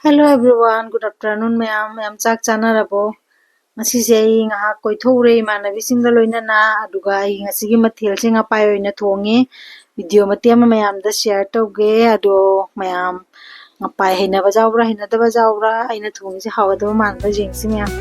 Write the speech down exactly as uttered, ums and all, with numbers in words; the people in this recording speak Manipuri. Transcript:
Hello everyone, good afternoon ꯃꯌꯥꯝ꯫ ꯃꯌꯥꯝ ꯆꯥꯛ ꯆꯥꯅꯔꯕꯣ? ꯉꯁꯤꯁꯦ ꯑꯩ ꯉꯥꯏꯍꯥꯛ ꯀꯣꯏꯊꯣꯛꯎꯔꯦ ꯏꯃꯥꯟꯅꯕꯤꯁꯤꯡꯒ ꯂꯣꯏꯅꯅ, ꯑꯗꯨꯒ ꯑꯩ ꯉꯁꯤꯒꯤ ꯃꯊꯦꯜꯁꯦ ꯉꯄꯥꯏ ꯑꯣꯏꯅ ꯊꯣꯡꯉꯦ꯫ ꯚꯤꯗꯤꯑꯣ ꯃꯇꯦꯛ ꯑꯃ ꯃꯌꯥꯝꯗ ꯁꯤꯌꯔ ꯇꯧꯒꯦ, ꯑꯗꯣ ꯃꯌꯥꯝ ꯉꯄꯥꯏ ꯍꯩꯅꯕ ꯌꯥꯎꯕ꯭ꯔꯥ ꯍꯩꯅꯗꯕ ꯌꯥꯎꯕ꯭ꯔꯥ? ꯑꯩꯅ ꯊꯣꯡꯉꯤꯁꯦ ꯍꯥꯎꯒꯗꯕ ꯃꯥꯟꯕ꯭ꯔꯥ ꯌꯦꯡꯁꯤ ꯃꯌꯥꯝ꯫